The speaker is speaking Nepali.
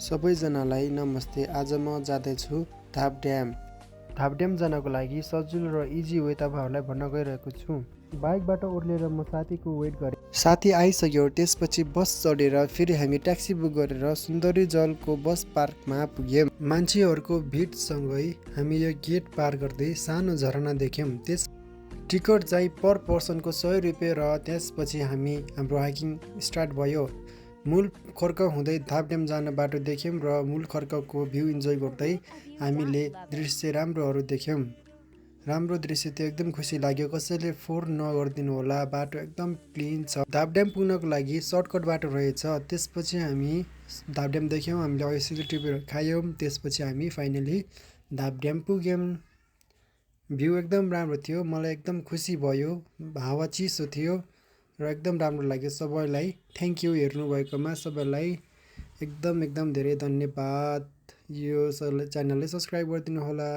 सबैजनालाई नमस्ते। आज म जाँदैछु धाप ड्याम। धाप ड्याम जानको लागि सजिलो र इजी वे तपाईँहरूलाई भन्न गइरहेको छु। बाइकबाट ओर्लेर म साथीको वेट गरेँ। साथी आइसक्यो। त्यसपछि बस चढेर फेरि हामी ट्याक्सी बुक गरेर सुन्दरी जलको बस पार्कमा पुग्यौँ। मान्छेहरूको भिडसँगै हामी यो गेट पार गर्दै सानो झरना देख्यौँ। त्यस टिकट चाहिँ पर पर्सनको 100 रुपियाँ र त्यसपछि हाम्रो हाइकिङ स्टार्ट भयो। मूल खर्क हुँदै धाप ड्याम जाने बाटो देख्यौँ र मूल खर्कको भ्यू इन्जोय गर्दै हामीले दृश्य राम्रोहरू देख्यौँ। राम्रो दृश्य थियो, एकदम खुसी लाग्यो। कसैले फोहोर नगरिदिनु होला, बाटो एकदम क्लिन छ। धाप ड्याम पुग्नको लागि सर्टकट बाटो रहेछ। त्यसपछि हामी धाप ड्याम देख्यौँ, हामीले अयसिल टिपेर खायौँ। त्यसपछि हामी फाइनली धाप ड्याम पुग्यौँ। भ्यू एकदम राम्रो थियो, मलाई एकदम खुसी भयो। हावा चिसो थियो र एकदम राम्रो लाग्यो। सबैलाई थ्याङ्क यू हेर्नुभएकोमा, सबैलाई एकदम धेरै धन्यवाद। यो च्यानललाई सब्सक्राइब गरिदिनु होला।